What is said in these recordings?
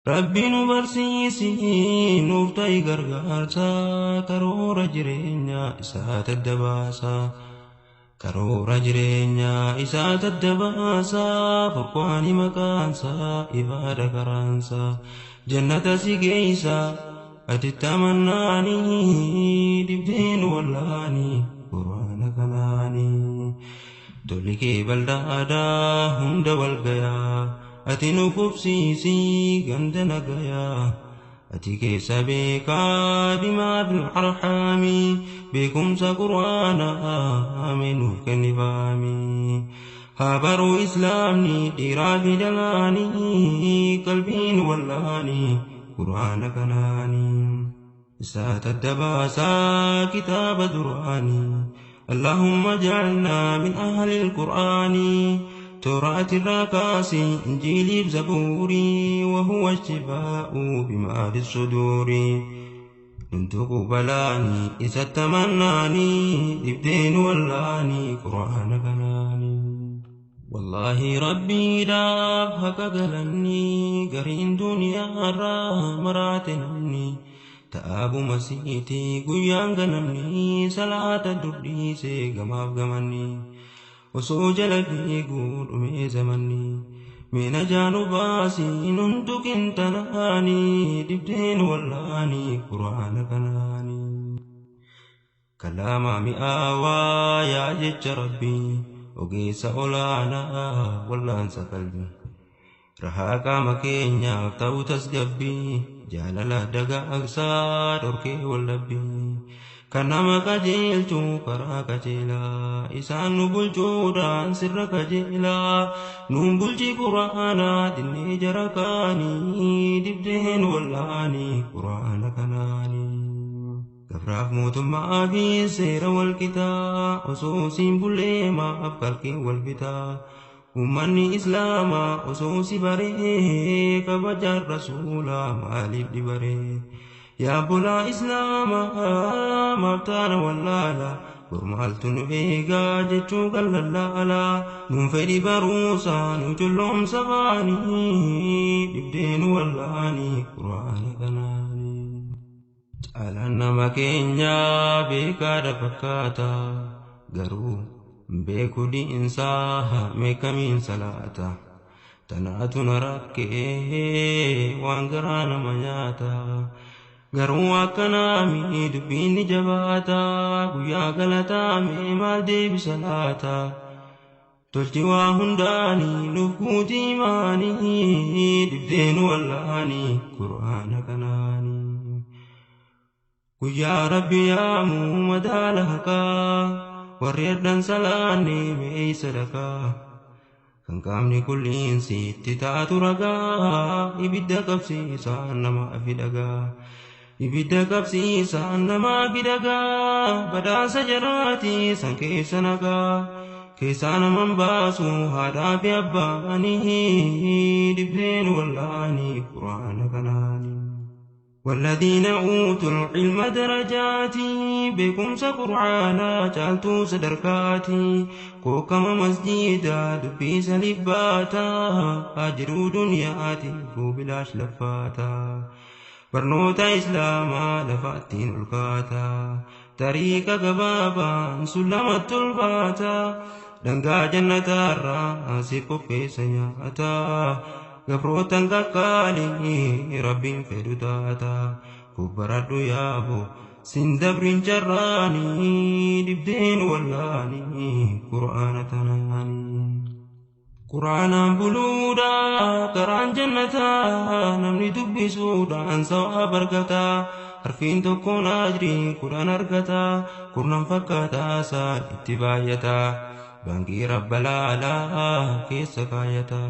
Rabbi nu barsiisi nuuf ta'i gargaarsa karoora jireenyaa isaa daddabaasa. Karoora jireenyaa isaa daddabaasa furqaani maqaansa ibaada karaansa jannata si geessa ati tamannaanii dibdeen wallaanii quraana kanaanii. Tolli kee bal'aadhaa hunda wal gayaa ati nu qubsiisi ganda nagayaa. Ati keessa beekaa bimaa fil arhaami beekumsa quraanaa mee nuuf kennifaami. Haa baruu islaamni dhiiraa fi dhalaanii qalbiin wallaanii quraana kanaanii. Isaa daddabaasaa kitaaba duraanii. اللهم اجعلنا من أهل القرآن توراة الركاس إنجيل زبوري وهو الشفاء بما في الصدور ننتق بلاني إذا تمناني دبدين ولاني قرآن كناني والله ربي داف هكا قلني قرين دنيا را مراتنني Ta'aabu masiitii guyyaan ganamni salaata durdhiisee gamaaf gamanni osoo jala fiiguu dhumee zamanni meena jaanu baasii nun tuqin tanaanii dibdeen wallaanii quraana kanaanii. Kalaama mi'aawaa yaa jecha rabbii ogeessa olaanaa wallaansa qalbii. Rahaa qaama keenyaaf ta'u tasgabbii jaalala dagaagsaa dhorkee wallabbii kan nama qajeelchu karaa qajeelaa isaan nu bulchuudhaan sirra qajeelaa nuun bulchi quraanaa dinnee jara kaanii dibdeen wallaanii quraana kanaanii. Gabraaf mootummaa fi seera wal qixaa osoo siin bullee maaf qalqee wal bitaa. Uummanni Islaamaa osoo si baree kabajaan rasuulaa maaliif dhibaree? Yaa bulaa Islaamaa maaf taana wallaala gurmaaltu nu eegaa jechuu kan lallaala nuun fedhi baruusaa nu culloomsa baanii dhibdee nu wallaanii quraana kanaanii. Caalaan nama keenyaa beekaadha fakkaata garuu. Beeku diinsaa meekamiin salaata tanaatu na rakkee waan garaa nama nyaata garuu akkanaami dubbiin ni jabaata guyyaa galataame maal deebisa laata tolchi waa hundaanii nuuf guutii maanii dibdeen wallaanii quraana kanaanii guyyaa rabbi yaamuu madaala haqaa. Warri addan salaanne mee sadakaa kan qaamni kulliinsi itti taatu ragaa ibidda qabsiisaan namaa fi dhagaa ibidda qabsiisaan namaa fi dhagaa badhaasa jaraati san keessa nagaa keessaa naman baasu haadhaa fi abbaanii dibdeen wallaanii quraana kanaanii. والذين أوتوا العلم درجات بكم قرآنا جعلتو صدركاتي كوكما مسجدا دبي سلباتا أجر دنياتي بلاش لفاتا برنوتا إسلاما لفاتين الكاتا طريق قبابا سلمة الباتا دنگا جنة الرأس قفي سياتا Gabroota qaqqaalii rabbiin fedhu taata kubbaradhu yaabo sin dabrin carraanii dibdeen wallaanii quraana tanaanii. Quraanaan buluudha karaan jannataa namni dubbisuudhaan sawaaba argata harfiin tokkoon ajrii 10 argata kurnan fakkaataa isaa itti baay'ata baankii rabba laalaa keessa kaayata.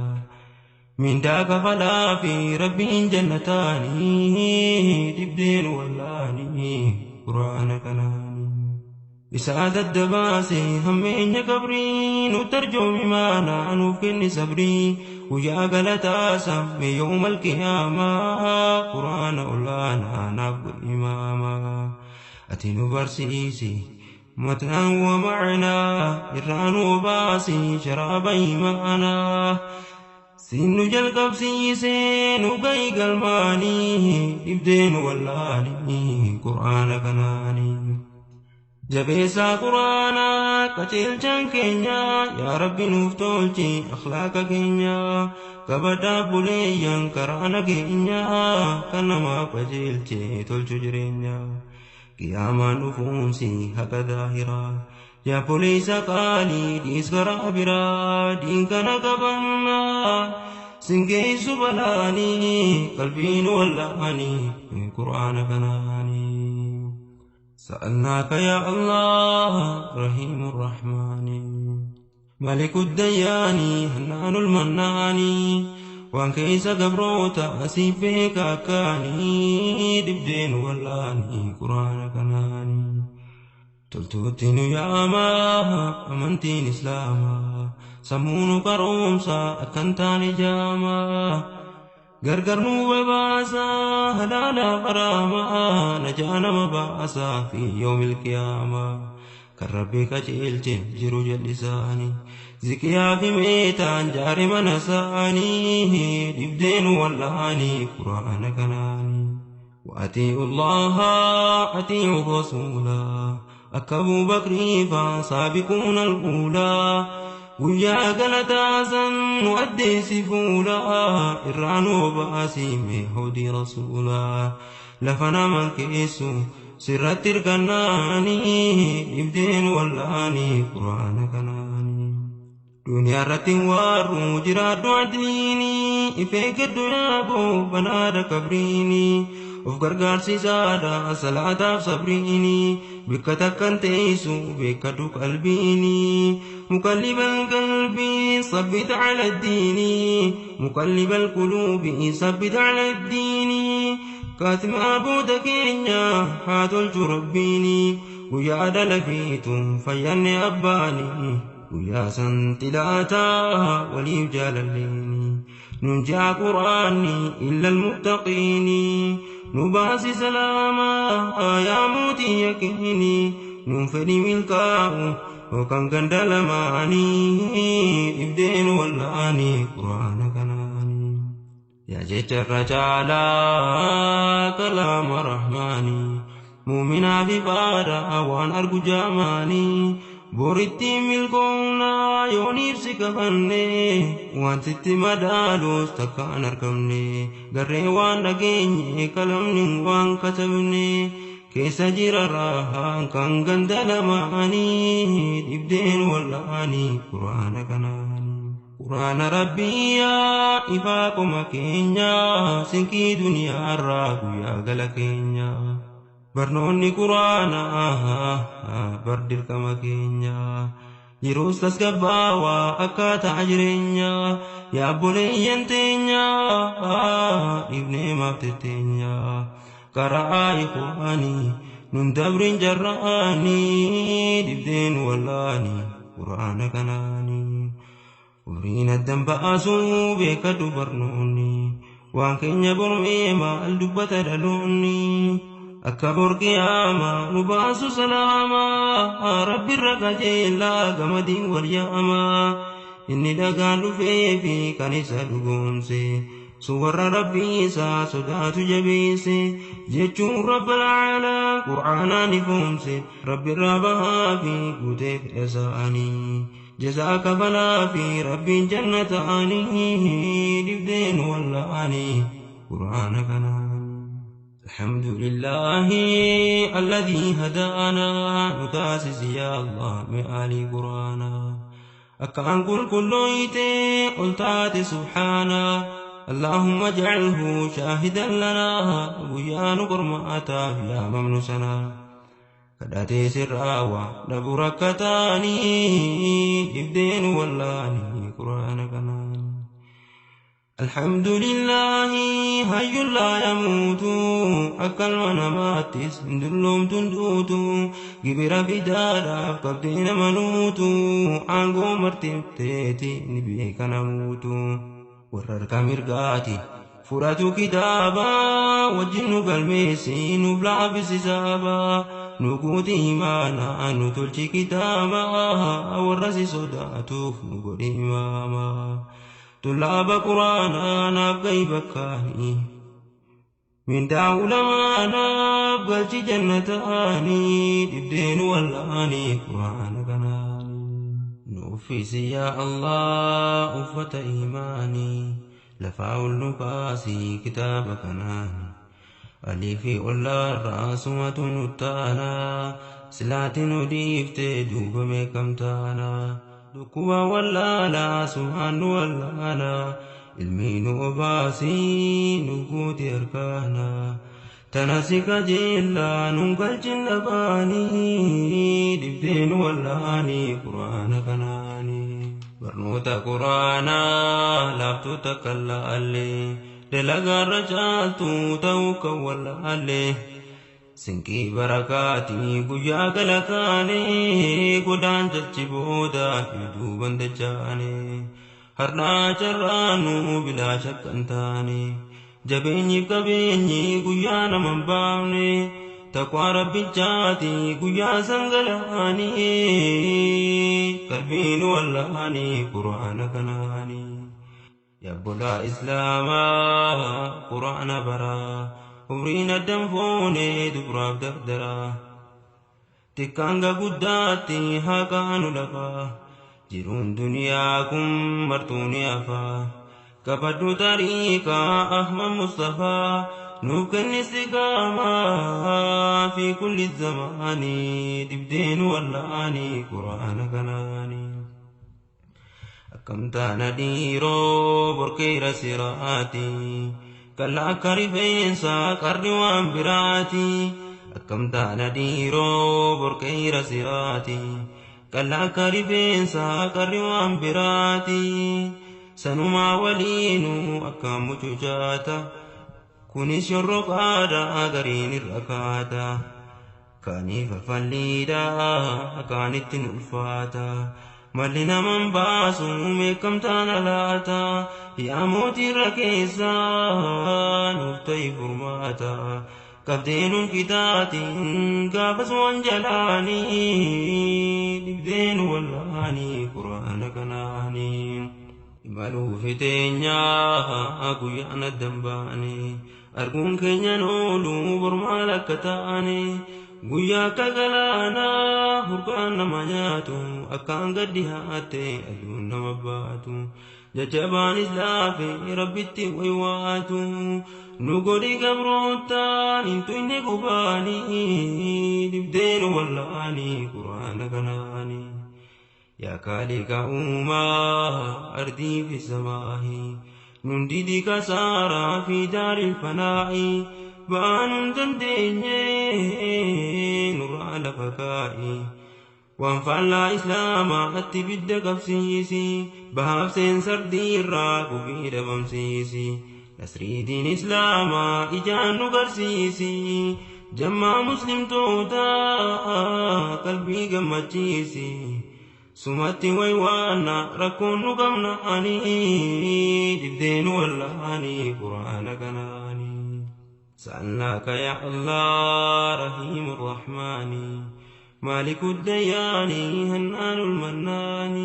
Mindaa kafalaa fi rabbiin jannataanii dibdeen wallaanii quraana kanaanii. Isaa daddabaase hammeenya qabrii nu tarjoomi maanaa nuuf kenni sabrii guyyaa galataasa mee yoomal qiyaamaa quraana olaanaa naaf godhi imaamaa. Ati nu barsiisi mataan wa ma'anaa irraa nu baasi sharaaba imaanaa. Siin nu jalqabsiisee nu gahi galmaanii dhibdee nu wallaanii qur'aana kanaanii. Jabeessaa qur'aanaa qajeelchaan keenya yaa Rabbi nuuf tolchi akhlaaqa keenya kabadhaa buleeyyan karaa nageenya kan namaaf qajeelche tolchu jireenya. Qiyaamaan dhufuunsi haqa zaahiraa. Yaa poleessa qaalii dhiis karaa biraa diin kana qabannaa sin geessu balaanii qalbiin wallaanii qur'aana kanaanii. سألناك يا الله رحيم الرحمن ملك الديان هنان المنان وان كيس قبروتا أسيبك أكاني دبدين واللاني قرآن كناني تلتوتي نياما أمنتين إسلاما سمون قرومسا أكنتاني جاما غرغر نو باسا هلالا غراما نجانا مباسا في يوم القيامة كربي كجيل جرو جلساني زكيا في ميتان جاري منساني دبدين واللاني قرآن كناني وأطيعوا الله أطيعوا الرسول أكبو بكر فسابقون الأولى ويا غلطا نؤدي سفولا إرانو باسي مهودي رسولا لفنا من كيسو سرت الكناني إبدين واللاني قرآن كناني دنيا رتين وارو جراد عدليني إفيك الدنيا بو بنار كبريني of gargaarsiisaadha salaataaf sabriini bikka takkan teessu beekadhu qalbiini مقلب القلب ثبت على الدين مقلب القلوب ثبت على الدين كاتم أبودا كينيا هاتولchu ربيني guyyaa dalafiitu fayyanne abbaani guyyaa san xilaataa waliif jaalalleeni nun jaa quraanni illa almuttaqiini نباسي سلاما يا موتي يكيني ننفدي ملكاو وكان كندلماني إبدين واللاني قرآن كناني يا جيت الرجالا كلام رحماني مؤمنا في فارا وان أرجو جاماني بوريتي ملكونا يونيف سكفني وان ستي مدالوس تكان أركمني garee waan dhageenye kalamni waan katabne keessa jira raahaan kan ganda lamaanii dhibdeen wallaanii quraana kanaanii. Quraana rabbiyaa ifaa qoma keenya sinqii duniyaarraa guyyaa gala keenya. Barnoonni quraanaa bar dirqama keenya. Jiruus tasgabbaawaa akkaataa jireenyaa yaa obboleeyyan teenyaa dhiibnee maaf tetteenyaa karaa ikhwaanii nun dabrin jarraanii dhibdeen wallaanii quraana kanaanii umriin addan baasuu beekadhu barnoonni waan keenya bormee maal dubbata dhaloonni. Akka bor qiyaamaa nu baasu salaamaa rabbi irra qajeelaa gamadiin wal yaamaa inni dhagaan dhufee fi kan isa dhugoomse sun warra rabbii isaa sodaatu jabeesse jechuun rabbal aalaa qur'aanaan ifoomse rabbi irraa bahaa fi guutee fedha isaanii jazaa kafalaa fi rabbiin jannataanii dhibdeen wallaanii qur'aana kanaan. الحمد لله الذي هدانا نتاسس يا الله مآلي قرانا أكان كل كلويتي قلتات سبحانا اللهم اجعله شاهدا لنا ويا نقرماتا يا ممنسنا كداتي سراوا نبركتاني إبدين واللاني قرآن كناني الحمد لله حي لا يموت أكل ونماتس دلوم تندوت كبير في دارا قبدين منوت عنقو مرتبتي نبيك نموت وررك مرقاتي فرات كتابا وجن قلميسي نبلع بسسابا نقود إيمانا نتلش كتابا ورسي صداتوف نقول إماما. Tullaaba quraanaa naaf gahi bakkaanii. Mindaa ulamaa naaf galchi jannataanii dhibdeen wallaanii quraana kanaanii. Nuuffisi yaa Allah uffata imaanii lafaa ol nu kaasii kitaaba kanaanii. Alii fi ollaarraa sumatu nu taanaa silaati nu dhiiftee duuba meeqamtaanaa. Dhukkuba wallaalaa sumaan nu wallaalaa. Ilmi nu obaasii nu guuti harkaanaa. Tana si kajeellaa nun galchin lafaanii dhibdee nu wallaanii quraana kanaanii. Barnoota quraanaa laaftuu takka laallee dalagaarra caaltuu ta'uu kan wallaallee. Sinqii barakaatii guyyaa galakaanee godaan jalchi booda duuban dachaanee. Har'aa carraanuu bilaa shakkan taane jabeenyiif qabeenyi guyyaa nama hin baafne taqwaa rabbichaati guyyaa sangalaanii qalbiin wallaanii quraana kanaanii. Yabbolaa islaamaa quraana baraa umriin addan foone duburaaf dardaraa xiqqaanga guddaatti haa kaanu lafaa. Jiruun duniyaa kun martuu ni hafaa. Qabadhu tariiqaa Ahmad Mustafaa nuuf kenni istiqaamaa fi kulli zamaanii dhibdeen wallaanii quraana kanaanii. Akkam taana dhiiroo borkeera siraati kalla akka rifeensaa qarri waan biraati. Akkam taana dhiiroo borkeera siraati. Kalla akka rifeensaa qarri waan biraati. Sanumaa waliinuu akka mucucaata. Kunis shorroqaadha gariin irra kaata. Kaaniif afalliidha kaanitti ulfaata. Malli naman baasu meeqamtaan alaata. Yaa mootiirra keessaa nuuf ta'i furmaata. Qabdeenuun kitaatiin gaafas waan jalaanii dhibdeen wallaanii quraana kanaanii. Imaluu fiteenyaa guyyaan addan baane arguun keenyan oolu bormaal akka taane guyyaa akka galaanaa hurkaan nama nyaatu akkaan gaddi haatte aduun nama baatu. Jajjabaanis laafe rabbitti waywaatu nu godhi gabrootaan hin tuyne gubaanii dhibdeen wallaanii quraana kanaanii. Yaa kaaliqa uumaa ardii fi samaahii nun didi kasaaraa fi daaril fanaa'ii ba'aan hin dandeenye nurraa lafa kaa'ii. Waan faallaa islaamaa atti bidda qabsiisi bahaaf seensardii irraa gufii dhabamsiisi nasriidiin islaamaa ijaan nu garsiisi jammaa muslimtoota qalbii gammachiisi sumatti waywaanna rakkoon nu qabna ani dhibdeen wallaanii quraana kanaanii. سألناك يا الله رحيم الرحمن مالك الديان هنان المنان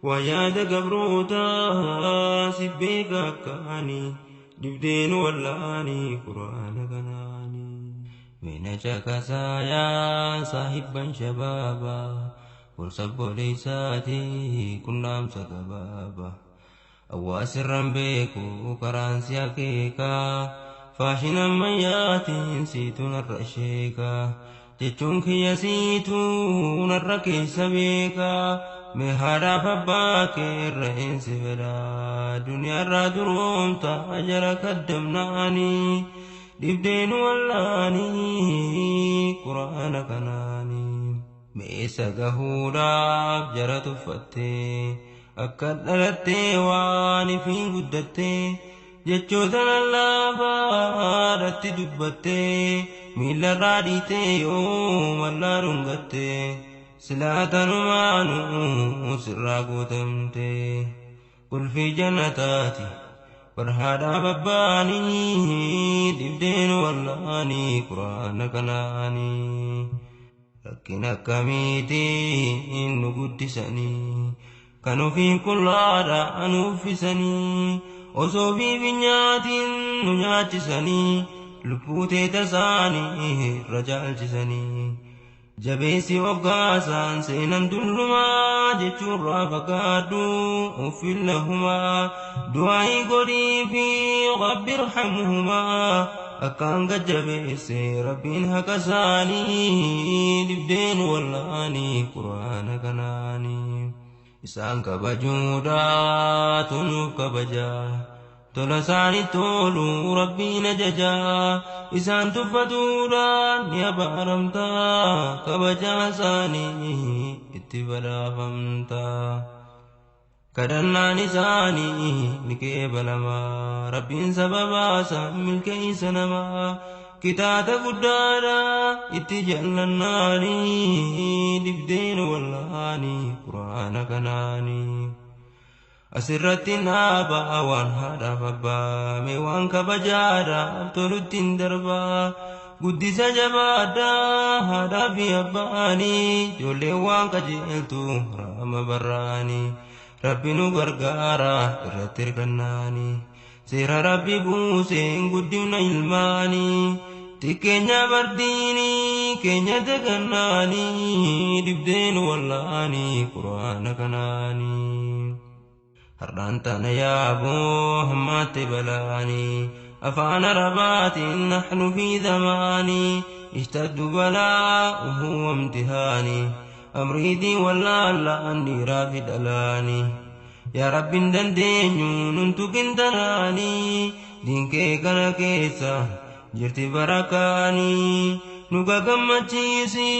ويا قبروتا سبيك كاني دبدين ولاني قرآن كناني من شكسايا صاحبا شبابا ورسب ليساتي كنا مسكبابا أو سرا بيكو كرانسيا كيكا فاشنا مياتين سيتون الرشيكا jechuun kiyya siituu narra keessa beekaa mee haadhaaf abbaa kee irra eensi fedhaa duniyaarraa duroomta jara kaddamnaanii dhibdeen wallaanii quraana kanaanii meessa gahuudhaaf jara tuffattee akka dhalattee waan ifiin guddattee jechoota lallaafaadhatti dubbattee miilarraa dhiitee yoo mallaa dhungattee silaa tanumaanuu sirraa guutamtee qulfii jannataati barhaadhaa babbaanii dhibdeen wallaanii quraana kanaanii rakkina akkamiitiin nu guddisanii Kan ofii qullaadha anu uffisanii osoo fi nyaatiin nu nyaachisanii lubbuu teeta isaanii irra caalchisanii. Jabeessi hoggaasaan seenan dullumaa jechuurraa fagaadhu uffin lahumaa du'aa'ii godhii fi rabbi irhamhumaa akkaan gajjabeesse rabbiin haqa isaanii dhibdeen wallaanii quraana kanaanii. Isaan kabajuudhaa tunuuf kabajaa tola isaanii tolu rabbiin ajajaa isaan tuffatuudhaan ni abaaramtaa kabajaa isaanii itti badhaafamtaa. Kadhannaan isaanii ni qeebalamaa rabbiin sababaa isaan milkeessa namaa kitaaba guddaadha itti jallannaanii dhibdeen wallaanii quraana kanaanii. Asirratti naaba waan haadhaaf abbaa mee waan kabajaadhaaf tolutti hin darbaa guddisa jabaadhaa haadhaa fi abbaanii ijoolleen waan qajeeltu raama barraanii rabbi nu gargaara irratti hirkannaanii seera rabbi buuseen guddifna ilmaanii xiqqeenya bardiinii keenya dagannaanii dhibdeen wallaanii quraana kanaanii. Har'aan tana yaaboo hammaatti balaanii afaan arabaatiin nahnu fi zamaanii ishtaddu balaa'uhu wamtihaanii amriidii wallaallaan dhiiraa fi dhalaanii yaa rabbiin dandeenyu nun tuqin tanaanii diinkee kana keessa jirti barakaanii nu gagammachiisi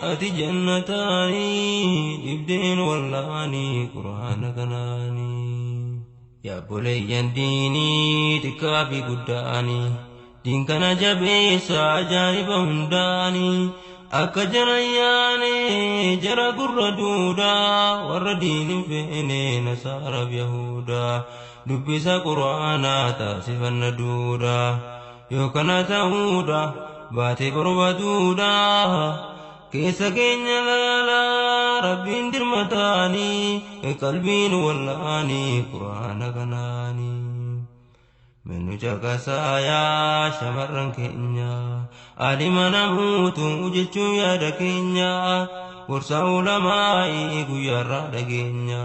ati jannataanii dhibdeen wallaanii quraana kanaanii. Yaa boleeyyan diinii xiqqaa fi guddaanii diin kana jabeessa ajaa'iba hundaanii akka jara yaane jara gurra duudaa warra diin hin feene nasaaraaf yahudaa dubbisa quraanaa taasifanna duudaa yoo kana ta'uudha baatee barbaaduudha keessa keenya laalaa rabbiin dirmataanii qalbiin wallaanii quraana kanaanii. Menu caqasaayaa shamarran keenya alima namuutu jechuu yaada keenya gorsa ulamaa'ii guyyaarraa dhageenya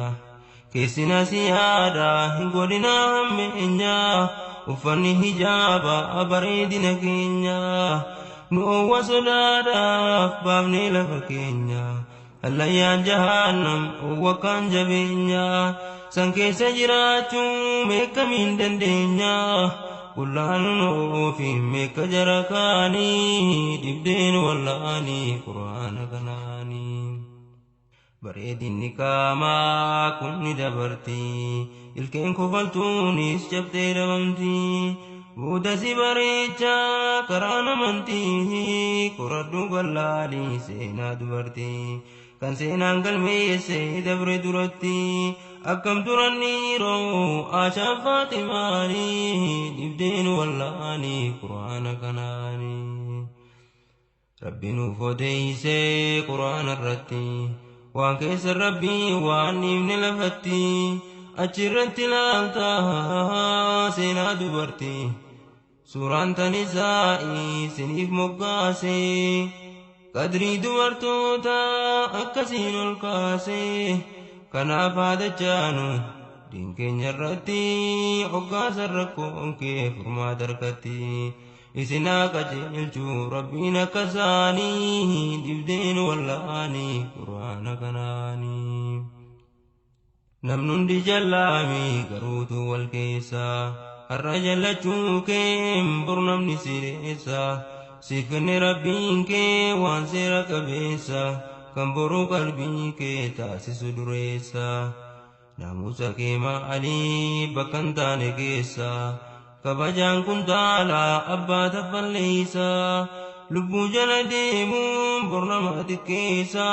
keessina siyaada hin godhina hammeenya uffanni hijaaba bareedina keenya nu owwa sodaadhaaf baafnee lafa keenya hallayyaan jahannam owwa kaan jabeenya san keessa jiraachuu meeqamiin dandeenya qullaanun oofi meeqa jara kaanii dhibdeen wallaanii quraana kanaanii. Bareedinni qaamaa kun ni dabarti ilkeen kofaltuunis cabdee dhabamti booda si bareechaa karaan amantii qoradhu gallaalii seenaa dubartii kan seenaan galmeesse dabre duratti akkam turan dhiiroo Aashaan Faatimaanii dhibdeen wallaanii quraana kanaanii. Rabbi nuuf odeessee quraana irratti waan keessa rabbii waan dhiifne lafatti achirratti ilaaltaa seenaa dubartii suuraan tan isaa'ii siniif moggaasee qadrii dubartoota akkasiin ol kaasee kanaaf haadachaanu diin keenya irratti hoggaasa rakkoon kee furmaata harkatti isin haa qajeelchu rabbiin akka isaanii dhibdeen wallaanii quraana kanaanii. Namni hundi jallaami garuutu wal keessa har'a jallachuu kee bor namni sireessa siif kenne rabbiin kee waan seera qabeessa kan boruu qalbii kee taasisu dureessa naamusa kee maalii bakka hin taane keessa kabajaan kun taala abbaa taffalleessa lubbuu jala deemuun bor nama xiqqeessa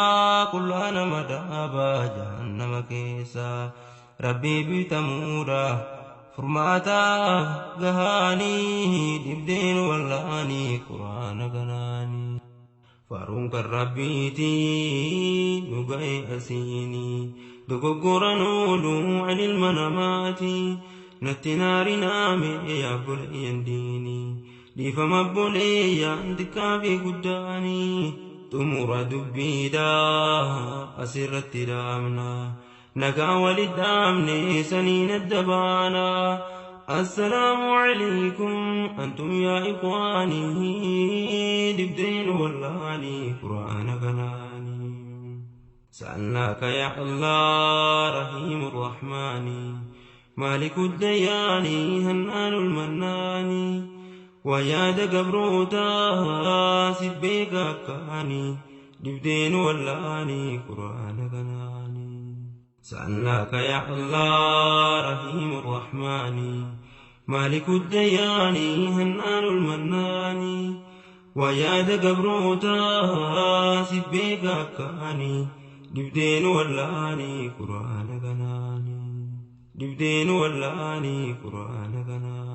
qullaa nama dhaabaa jahannama keessa rabbii bitamuudha furmaata gahaanii dhibdeen wallaanii quraana kanaanii. Faaruun kan rabbiitii nu ga'e asiinii Dogoggoran ooluu an ilma namaati. Natti naarinaame yaa obboleeyyan diinii. Dhiifama obboleeyyan xiqqaa fi guddaanii. Xumura dubbiidhaa asirratti dhaabna. Nagaa walit dhaabne saniin adda baana. Assalaamu alaykum antum yaa ikhwaanii. Dibdeen wallaanii quraana kanaanii. سألناك يا الله رحيم الرحمن مالك الديان هنان المنان ويا قبروتا سبيك كاني دبدين ولاني قرآن كناني. سألناك يا الله رحيم الرحمن مالك الديان هنان المنان ويا قبروتا سبيك كاني دبدين ولاني قرآن كناني. دبدين ولاني قرآن كناني.